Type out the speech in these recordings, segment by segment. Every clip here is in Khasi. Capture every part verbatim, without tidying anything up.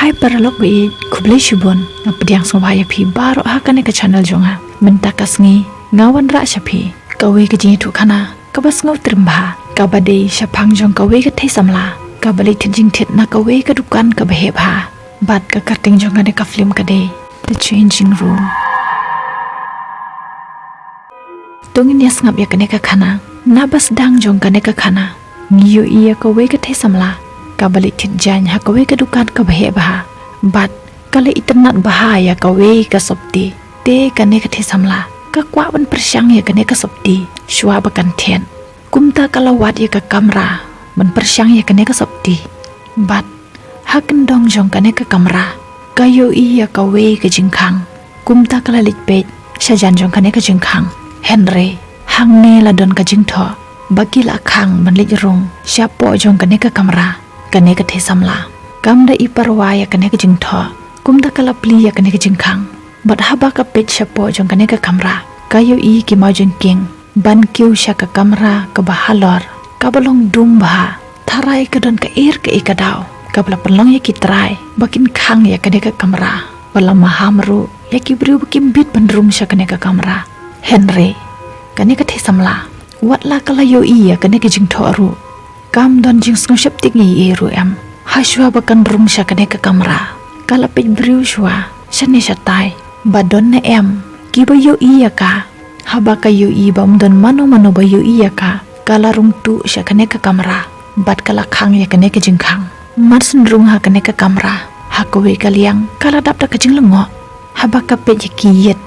Ai paralok ba ïeit, khublei shibun. Nga pdiang sngewbha ïa phi baroh ha kane ka channel jong nga. Mynta ka sngi nga wanrah sha phi kawei ka jingïathuhkhana kaba sngewtriem bha, kaba dei shaphang jong kawei ka thei samla kaba leit thied jingthied na kawei ka dukan kaba heh bha. Bad ka kyrteng jong kane ka film ka dei The Changing Room. To ngin ïa sngap ïa kane ka khana. Naba sdang jong kane ka khana, ngi ïohi ïa kawei ka thei samla kaba leit thied jaiñ ha kawei ka dukan kaba heh bha. Bad ka la itynnad bha ïa kawei ka sopti. Te kane ka thei samla ka kwah ban pyrshang ïa kane ka sopti shuwa ba kan thied. Kumta ka la wad ïa ka kamra ban pyrshang ïa kane ka sopti. Bad ha kyndong jong kane ka kamra ka ïohi ïa kawei ka jingkhang. Kumta ka la leit peit shajan jong kane ka jingkhang. Hynrei hangne la don ka jingthoh ba ki la khang ban leit rung shapoh jong kane ka kamra. Kane ka thei samla kam da i parwa ïa kane ka jingthoh. Kumta ka la plie ïa kane ka jingkhang. Bad haba ka peit shapoh jong kane ka kamra ka ïohi ki mawjangkieng ban kiew sha ka kamra kaba halor, kaba long dum bha. Tharai ka don kaei kaei ka daw kaba la pynlong ïa ki trai ba kin khang ïa kane ka kamra. Ba la maham ruh ïa ki briew ba kim bit ban rung sha kane ka kamra. Hynrei kane ka thei samla, wat la ka la ïohi ïa kane ka jingthoh ruh, kam don jingsngewsheptieng ei ei ruh em. Hashuwa ba kan rung sha kane ka kamra ka la peit briew shuwa shane shatai ba don ne em kiba ïohi ïa ka. Haba ka ïohi ba ym don mano mano ba ïohi ïa ka, ka la rung tuh sha kane ka kamra bad ka la khang ïa kane ka jingkhang. Mar shu rung ha kane ka kamra, ha kawei ka liang ka la dap da ka jinglyngngoh. Haba ka peit ïa ki ïit,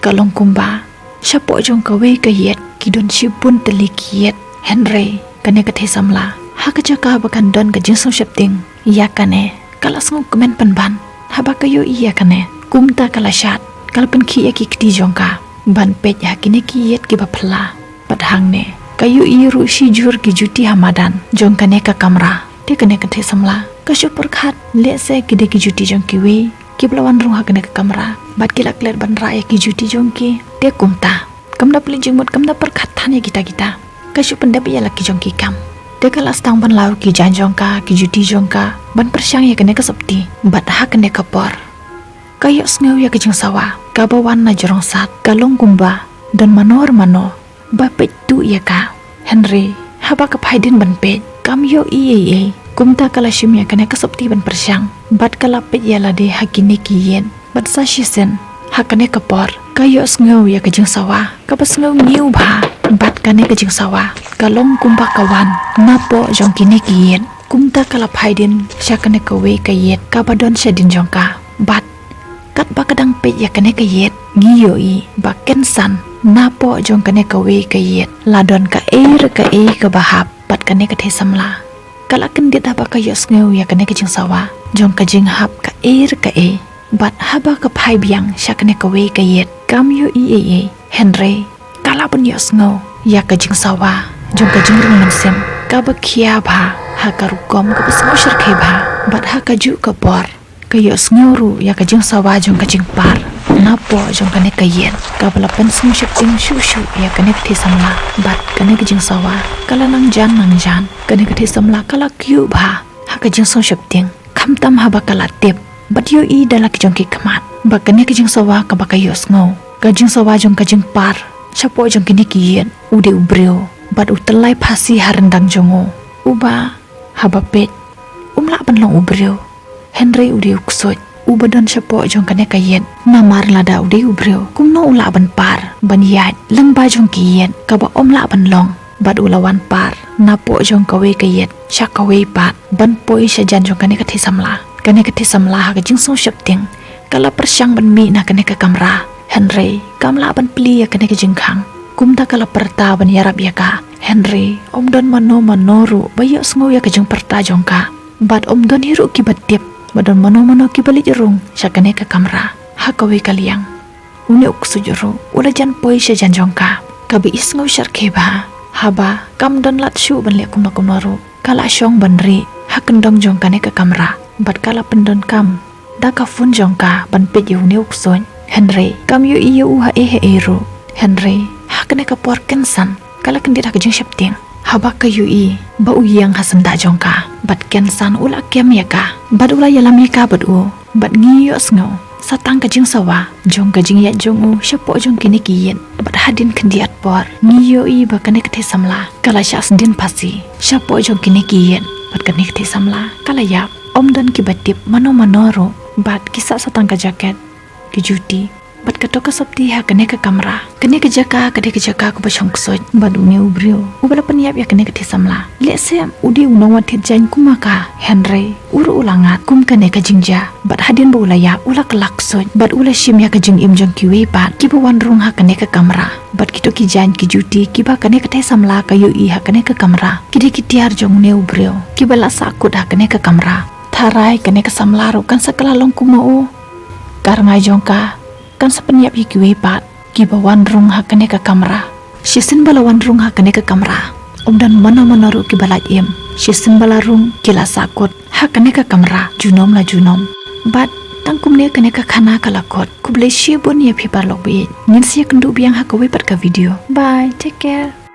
ka long kumba shapoh jong kawei ka ïit ki don shibun tylli ki ïit. Hynrei kane ka thei samla, ha ka jaka ba kan don ka jingsngewsheptieng ïa kane, ka la sngewkmen pynban. Haba ka ïohi ïa kane, kumta ka la shad, ka la pynkhih ïa ki kti jong ka ban peit ha kine ki ïit kiba phylla. Bad hangne ka ïohi ruh shijur ki juti ha madan jong kane ka kamra. Te kane ka thei samla ka shu pyrkhat, lehse ki dei ki juti jong kiwei kiba la wan rung ha kane ka kamra bad ki la klet ban rah ïa ki juti jong ki. Te kumta kam da pynlong jingmut, kam da pyrkhat than ïa kita kita, ka shu pyndep ïa la ki jong ki kam. Te ka la sdang ban law ki jaiñ jong ka, ki juti jong ka ban pyrshang ïa kane ka sopti. Bad ha kane ka por ka ïohsngew ïa ka jingsawa kaba wan na jrong sat, ka long kumba don mano mano ba peit tuh ïa ka. Hynrei haba ka phai dien ban peit, kam ïohi ei ei. Kumta ka la shim ïa kane ka sopti ban pyrshang bad ka la peit ïa lade ha kine ki ïit. Bad sa shisien ha kane ka por ka ïohsngew ïa ka jingsawa kaba sngewngiew bha. Bad kane ka jingsawa ka long kumba ka wan napoh jong kine ki ïit. Kumta ka la phai dien sha kane kawei ka ïit kaba don shadien jong ka. Bad katba ka dang peit ïa kane ka ïit, ngi ïohi ba kynsan napoh jong kane kawei ka ïit la don kaei re kaei kaba hap. Bad kane ka thei samla ka la kyndit haba ka ïohsngew ïa kane ka jingsawa jong ka jinghap kaei re kaei. Bad haba ka phai biang sha kane kawei ka ïit, kam ïohi ei ei, hynrei ka lah ban ïohsngew ïa ka jingsawa jong ka jingrung mynsiem kaba khia bha, ha ka rukom kaba sngewshyrkhei bha. Bad ha kajuh ka por ka ïohsngew ruh ïa ka jingsawa jong ka jingpar napoh jong kane ka ïit, kaba la pynsngewsheptieng shuh shuh ïa kane ka thei samla. Bad kane ka jingsawa ka la nang jan nang jan. Kane ka thei samla ka la kyiuh bha ha ka jingsngewsheptieng, khamtam haba ka la tip bad ïohi da la ki jong ki khmat ba kane ka jingsawa kaba ka ïohsngew, ka jingsawa jong ka jingpar shapoh jong kine ki ïit, u dei u briew bad u tyllai phasi ha ryndang jong u, uba haba peit um lah ban long u briew, hynrei u dei u ksuid uba don shapoh jong kane ka ïit. Namar lada u dei u briew, kumno u lah ban par ban ïaid lyngba jong ki ïit kaba um lah ban long? Bad u la wan par napoh jong kawei ka ïit sha kawei pat ban poi shajan jong kane ka thei samla. Kane ka thei samla ha ka jingsngewsheptieng ka la pyrshang ban mih na kane ka kamra, hynrei kam lah ban plie ïa kane ka jingkhang. Kumta ka la pyrta ban ïarap ïa ka, hynrei um don mano mano ruh ba ïohsngew ïa ka jingpyrta jong ka. Bad um don hi ruh kiba tip ba don mano mano kiba leit rung sha kane ka kamra. Ha kawei ka liang une u ksuid ruh u la jan poi shajan jong ka, kaba isngew shyrkhei bha. Haba kam don lad shuh ban leh kumno kumno ruh, ka la shong ban rieh ha kyndong jong kane ka kamra bad ka la pyndonkam da ka phone jong ka ban peit ïa une u ksuid. Hynrei kam ïohi ïa u haei haei ruh. Hynrei ha kane ka por kynsan ka la kyndit ha ka jingsheptieng haba ka ïohi ba u ïeng ha syndah jong ka bad kynsan u la kem ïa ka. Bad u la ïalam ïa ka bad u, bad ngi ïohsngew sa tang ka jingsawa jong ka jingïaid jong u shapoh jong kine ki ïit. Bad hadien khyndiat por ngi ïohi ba kane ka thei samla ka la shah sdien phasi shapoh jong kine ki ïit. Bad kane ka thei samla ka la ïap. Ym don kiba tip mano mano ruh, bad ki sah sa tang ka jaket, ki juti bad kato ka sopti ha kane ka kamra. Kane ka jaka ka dei ka jaka kaba shong ksuid. Bad une u briew uba la pynïap ïa kane ka thei samla, lehse u dei u nongwad thied jaiñ kum ma ka, hynrei u ruh u la ngat kum kane ka jingjia. Bad hadien ba u la ïap u la kylla ksuid bad u la shim ïa ka jingim jong kiwei pat kiba wan rung ha kane ka kamra. Bad kito ki jaiñ ki juti kiba kane ka thei samla ka ïohi ha kane ka kamra ki dei ki tiar jong une u briew kiba la sahkut ha kane ka kamra. Tharai kane ka samla ruh kan sa kylla long kum ma u. Ka rngai jong ka kan sa pynïap ïa kiwei pat kiba wan rung ha kane ka kamra. Shisien ba la wan rung ha kane ka kamra, ym don mano mano ruh kiba lait im. Shisien ba la rung ki la sahkut ha kane ka kamra junom la junom. Bad tang kumne kane ka khana ka la kut. Khublei shibun ïa phi paralok baieit. Ngin sa ïakynduh biang ha kawei pat ka video. Bye, take care.